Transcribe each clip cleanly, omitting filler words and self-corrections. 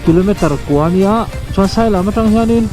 Kilometer kua ania chuan Sailam atang hianin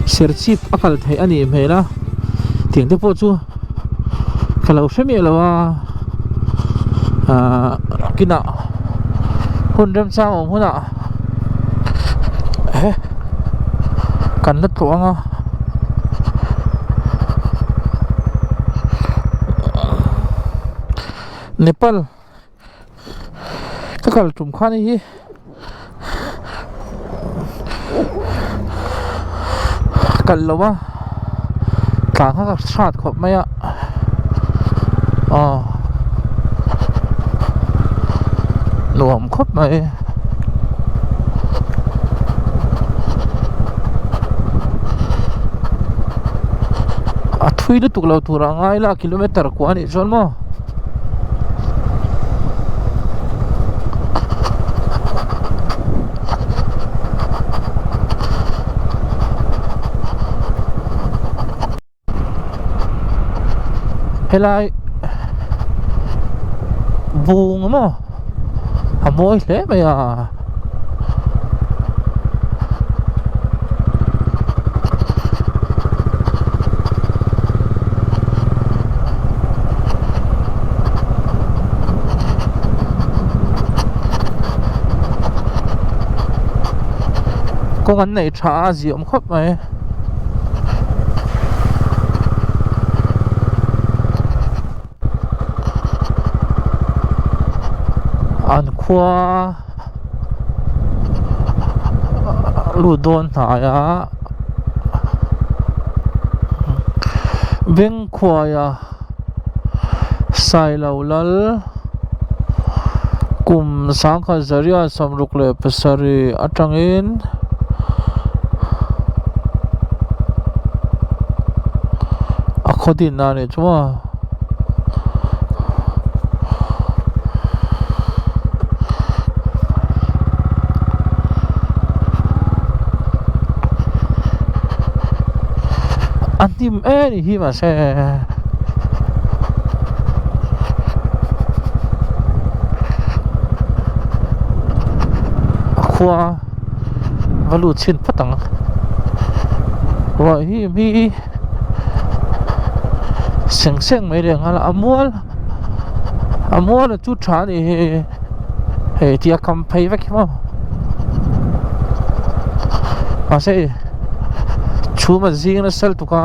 Serchhip a kal theih a nih hmel a tiang te pawh chu ka lo hre miah lo a ahh kinah hun remchang awm hunah he kan la tlawh ang a. Nepal ka kal tum khan hei hi kal lo a tlan kha ka hrat khawp mai a aw nuam khawp mai. A thui lutuk lo tur a ngai la kilometer kua a nih chuan maw. Helai bung maw a mawi hle mai a. Kawng an neih tha a ziah awm khawp mai. An khua lut dawn hnai a Bengkhuaia Sailo Lal kum sangkhat zaria sawmruk leh pasarih atangin a khaw dinna a nih chu maw. A hnim em hi mahse a khua va lut chhin phawt ang ruah hi mi seng seng mai leh nghal a mual a mual a chu tha a nih hi hei tia kam phei vek hi maw mahse chhum a zing nasa lutuk a.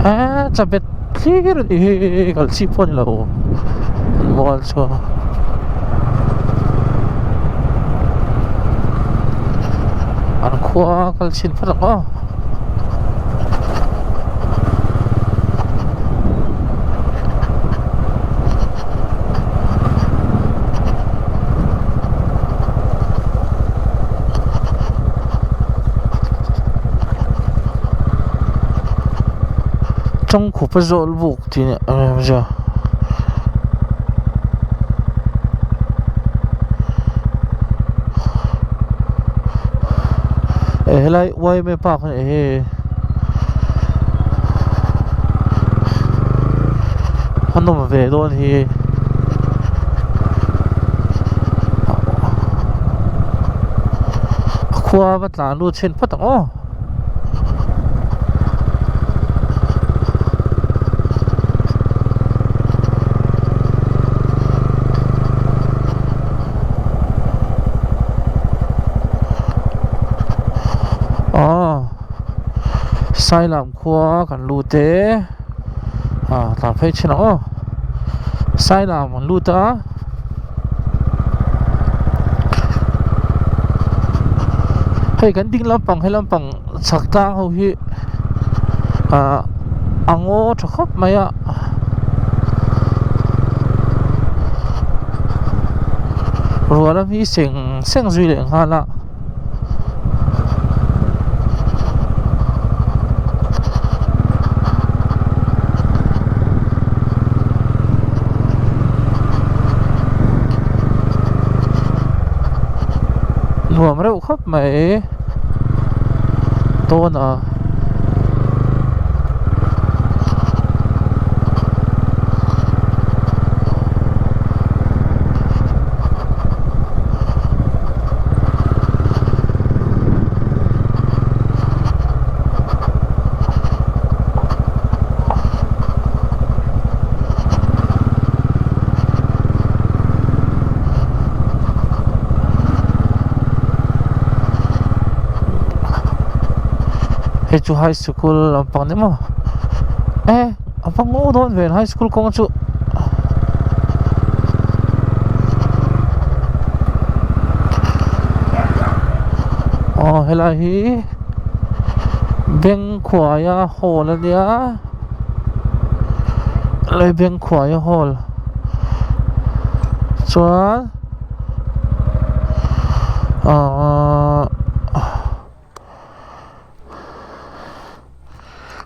Eee chabet thlir a nih hi kal chih pawh a ni lo mual chu. An khua kal chhin phawt ang aw. Chawngkhupa zawh buk tih a eh helai yma park a nih hi a nawm ve dawn hi a khua va tlan lut chhin phawt ang aw. Aw Sailam khua kan lut e ah tah phei chin ang aw Sailam an lut a. Hei kan ding lampang he lampang chhak tlang ho hi ah a ngaw tha khawp mai a ruah lam hi seng seng zui leh nghal a. Nuam reuh khawp mai dawn a. Hei chu high sikul lampang ni maw e a va ngaw dawn ve high school kawng chu. Aw helai hi Bengkhuaia hall a nia helai Bengkhuaia hall chuan ahh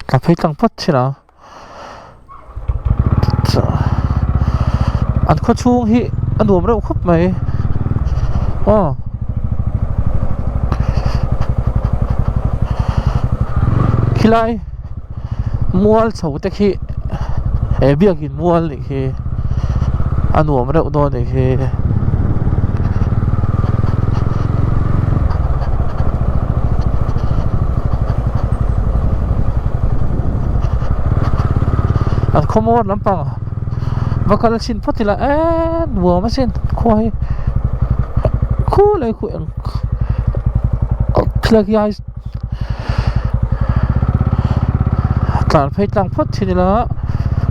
ka phei tlang phawt thin ang. An khaw chhung hi a nuam reuh khawp mai aw khilai mual chho te khi he biakin mual nih khi a nuam reuh dawn nih khi. An khawmuar lampang va kal chhin phawt ila eee nuam a sin khua hi khulai khu eng khilai khi ai tlan phei tlang phawt thin ila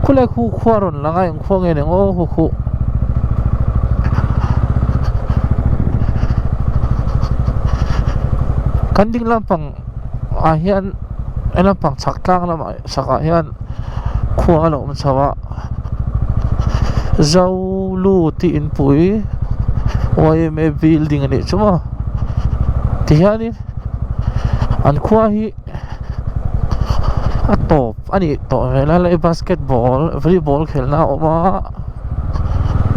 khulai khu khua rawn lang a eng khua nge ni ang aw khu khu. Kan ding lampang ah hian he lampang chhak tlang lamah chhakah hian khua a lo awm chho a Zolu tih inpui yma building a nih chu maw tihianin an khua hi a tawp a nih tawh hmel a hei basketball volleyball khelhna a awm a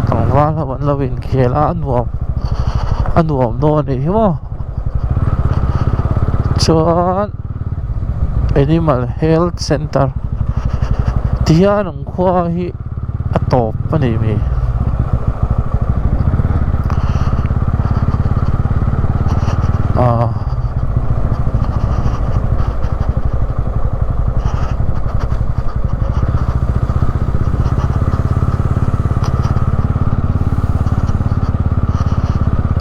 tlangval ho an lo inkhel a a nuam a nuam dawn a nih hi maw chuan animal health center tihian an khua hi a tawp a ni mi ah.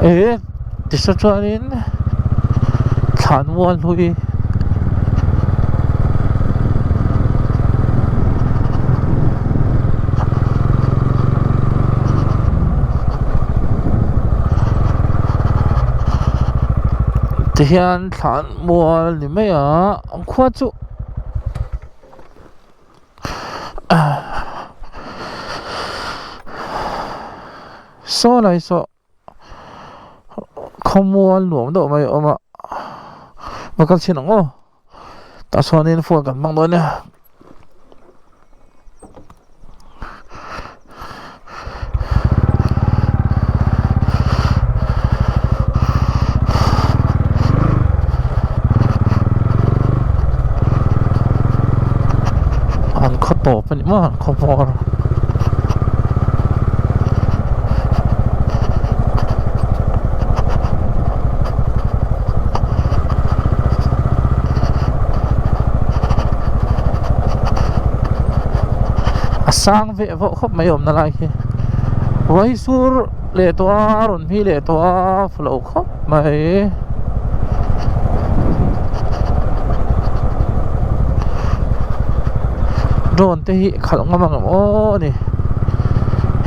Eh tisaw chuanin thlan mual hlui tihian thlan mual ni mai a an khua chu Saw lai saw khawmual nuam deuh mai a awm a va kal chhin ang aw tah chuanin phone kan hmang dawn nia. An khaw tawp a ni maw an khaw bawr. A sang veh vawh khawp mai awmna lai khi ruai sur leh tawh a a rawn hmi leh tawh a fu lo khawp mai. Drone te hi khalh ngam ang em aw a ni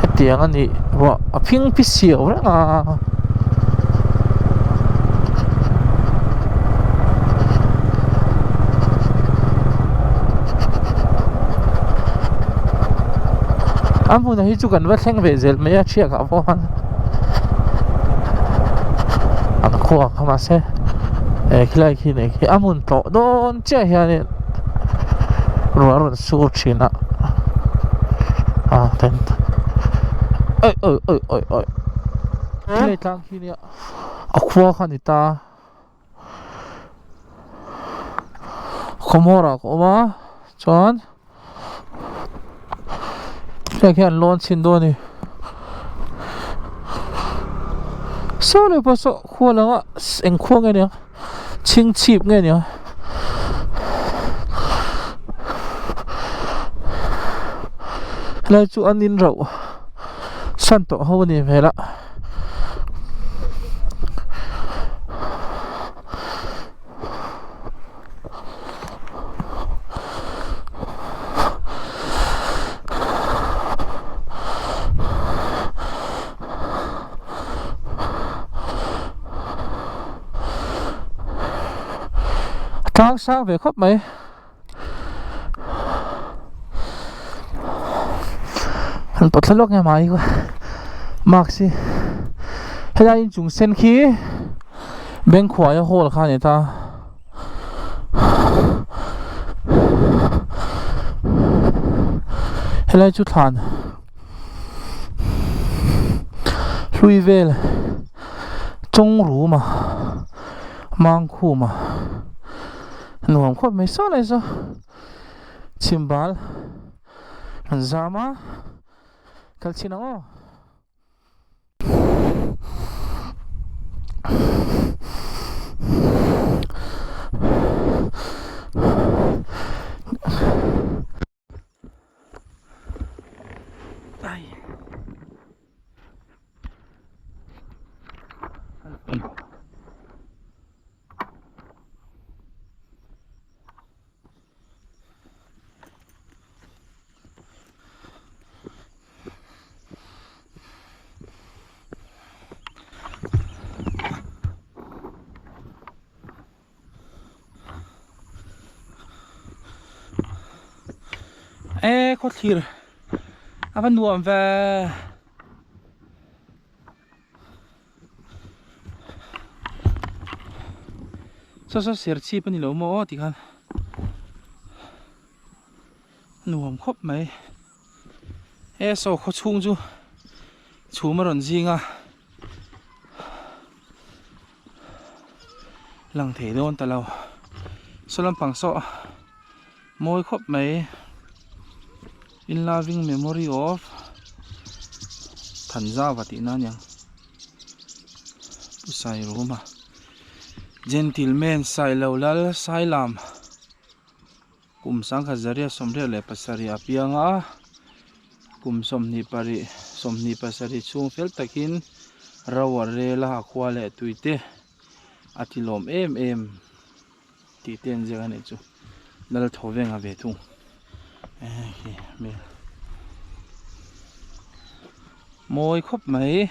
hetiang a nih ruah a phing phi siau reng a. A hmunah hi chu kan va thleng ve zel mai a thiak ah pawh khan an khua kha mahse eh khilai khi nei khi a hmun tlawh dawn chiah hianin ruah a rawn sur thin a ah ten awi awi awi awi awi khilai tlang khi nia. A khua kha a ni ta. Khawmuarah ka awm a chuan heng hian an lawn chhin dawn a ni. Saw leh pawh saw khua lang a eng khua nge niang chhingchhip nge niang helai chu an in rauh san tawh ho a nih hmel a. Tlang sang ve khawp mai. Han pawt thla lawk nge mai mask hi helai inchung sen khi Bengkhuaia hall kha a ni ta helai chu thlan hlui vel chawng rum a mangkhum a. Nuam khawp mai saw lai saw chhim bal an zam a kal chhin ang aw. E khawthlir a va nuam ve. Saw saw serchhip a ni lo maw aw tikhan nuam khawp mai he saw khaw chhung chu chhum a rawn zing a lang thei dawn ta lo saw lampang saw mawi khawp mai in loving memory of Thanzava tih na aniang Pu Sairuma Gentleman Sailo Lal Sailam kum sangkhat zaria 77 a piang a kum 24 27 chhung fel takin ro a rel a a khua leh tui te a ti lawm em em. Tih te an ziak a nih chu lal thaw veng a ve thung khi hmel mawi khawp mai.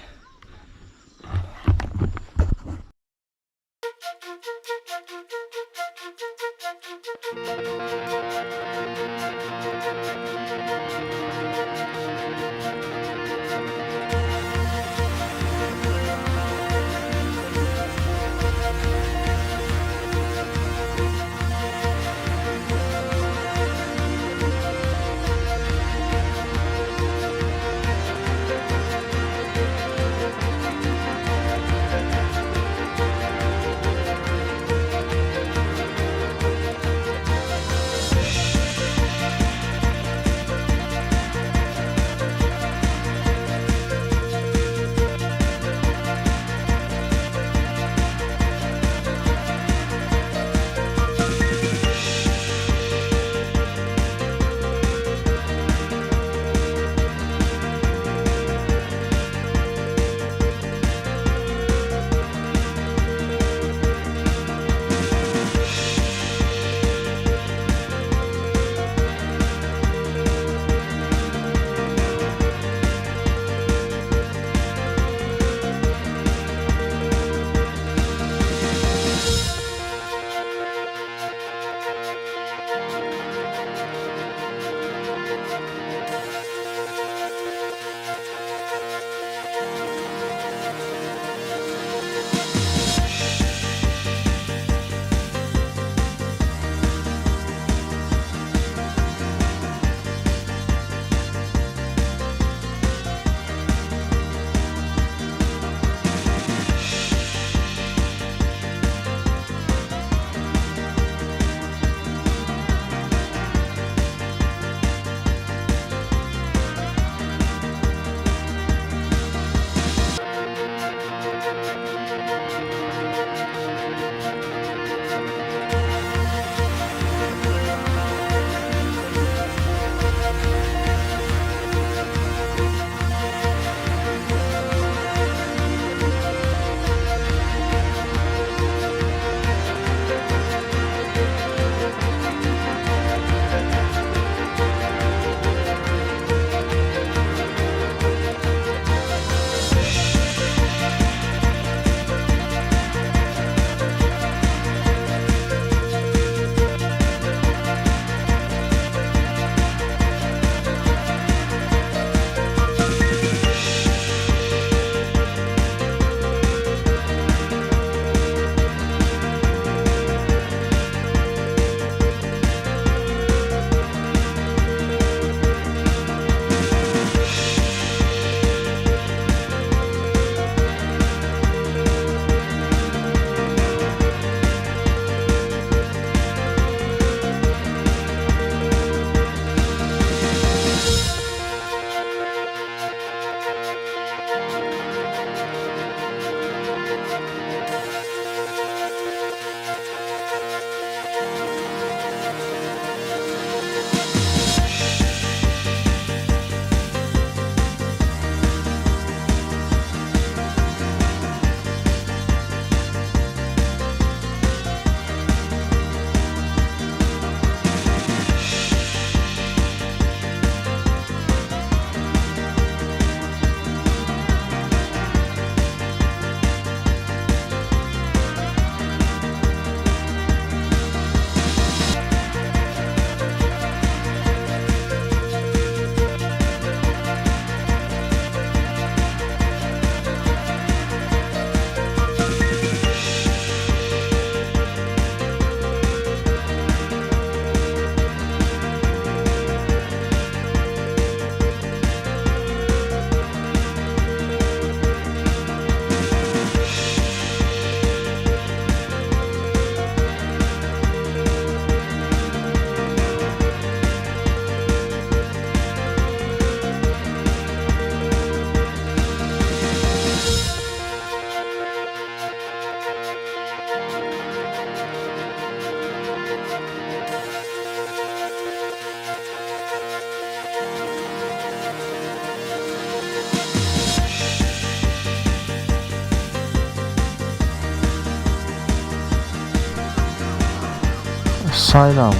Sailam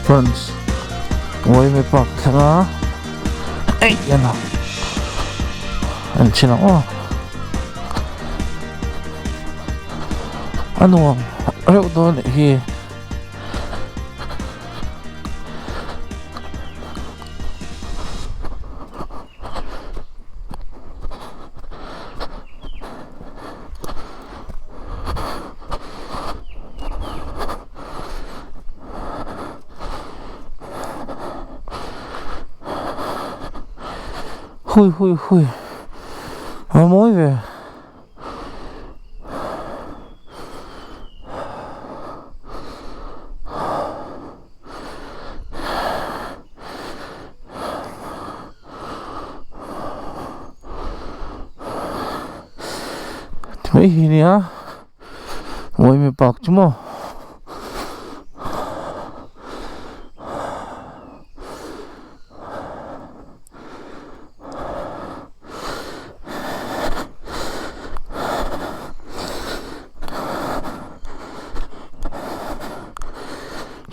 Branch Uaime Park thleng a eih en a en chhin ang aw a nuam reuh dawn anih hi. Hui hui hui a mawi ve. Ti mai hi nia Uaime park chu maw.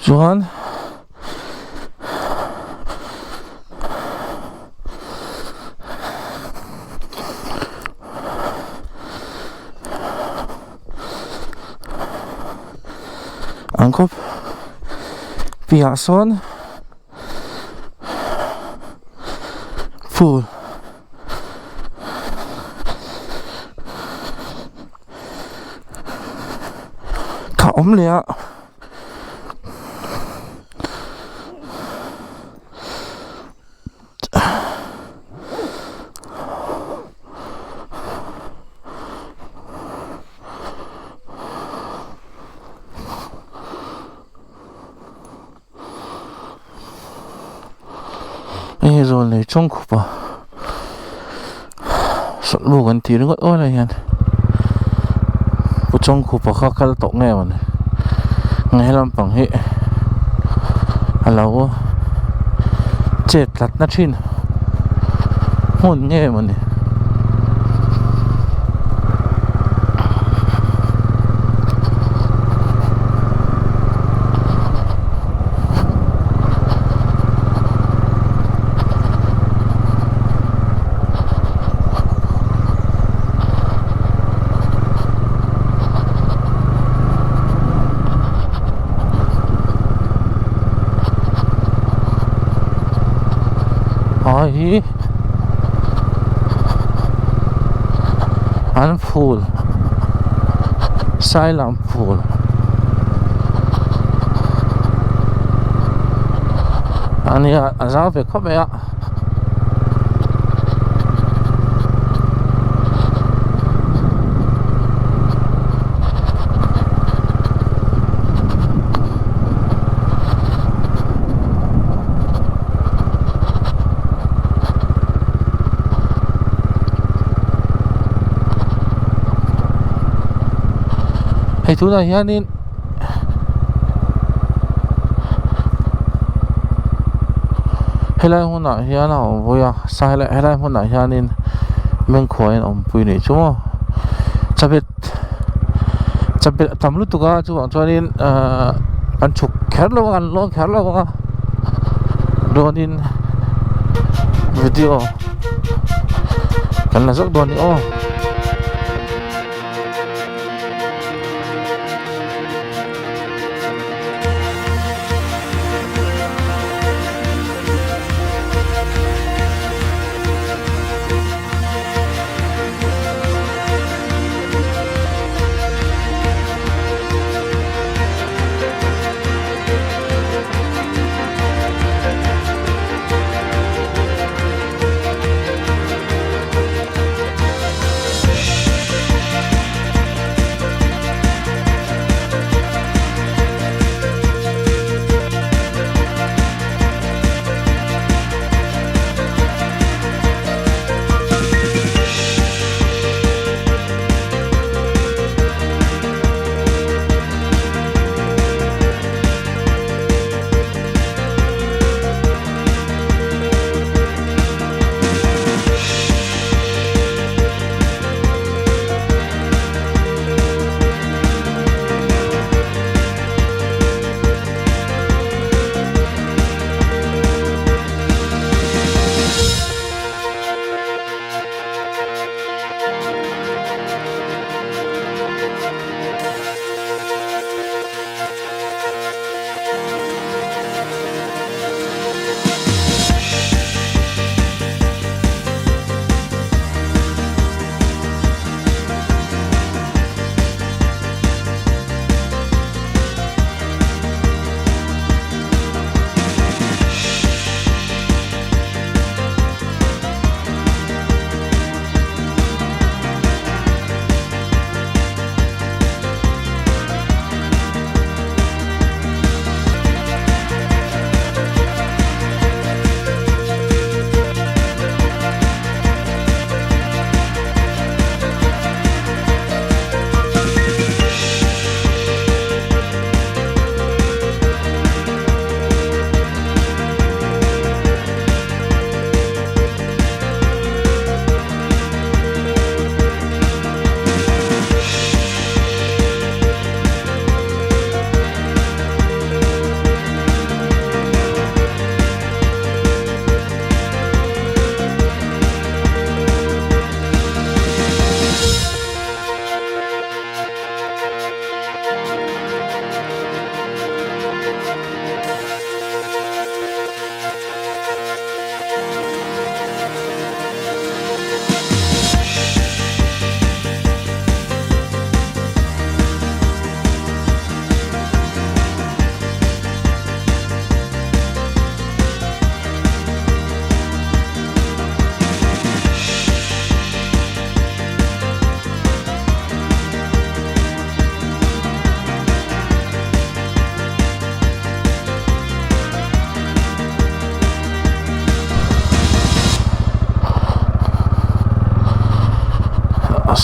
Chuan Ang khawp piahah sawn phul kha awm leh a. Hei hi zawl nei chawng khup a sawlh lu kan tih ringawt awn ah hian pu chawngkhupa kha kal tawh nge mawni nge helam pang hi a lo chet tlat na thin hmun nge mawni. Hi an phul sailam phul a nia a zau ve khawp mai a. Hei tunah hianin helai hmunah hian a awm vawi a helai hmunah hianin mengkhuain a awmpui anih chu maw chabet chabet a tam lutuk a chuvang chuanin ahh kan chhuk kher lo a kan lawn kher lo a dawnin video kan la zawk dawn a ni aw.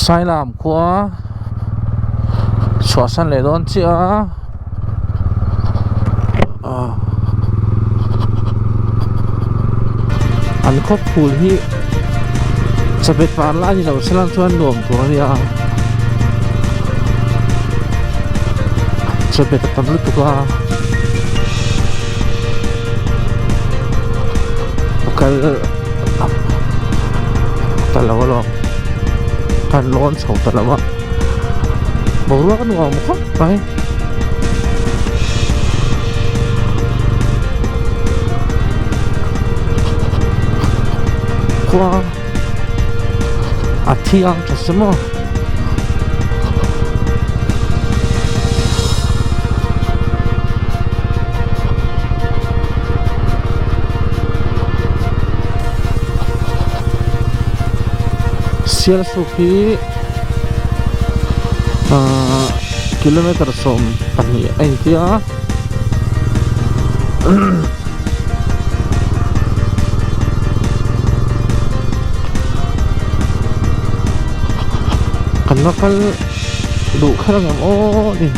Sailam khua chhuahsan leh dawn chiah a ah an khaw phul hi chawhmeh par lai ni lo se lang chuan nuam tur a nia chawhmeh a tam lutuk a kal ta lo alawm kan lawn chho ta lo a boruak a nuam khawp mai. Khua a thiang tha si maw. Sialsuk hi ahh kilometer 12 a intia a. Kan la kal duh kher ang em aw ni.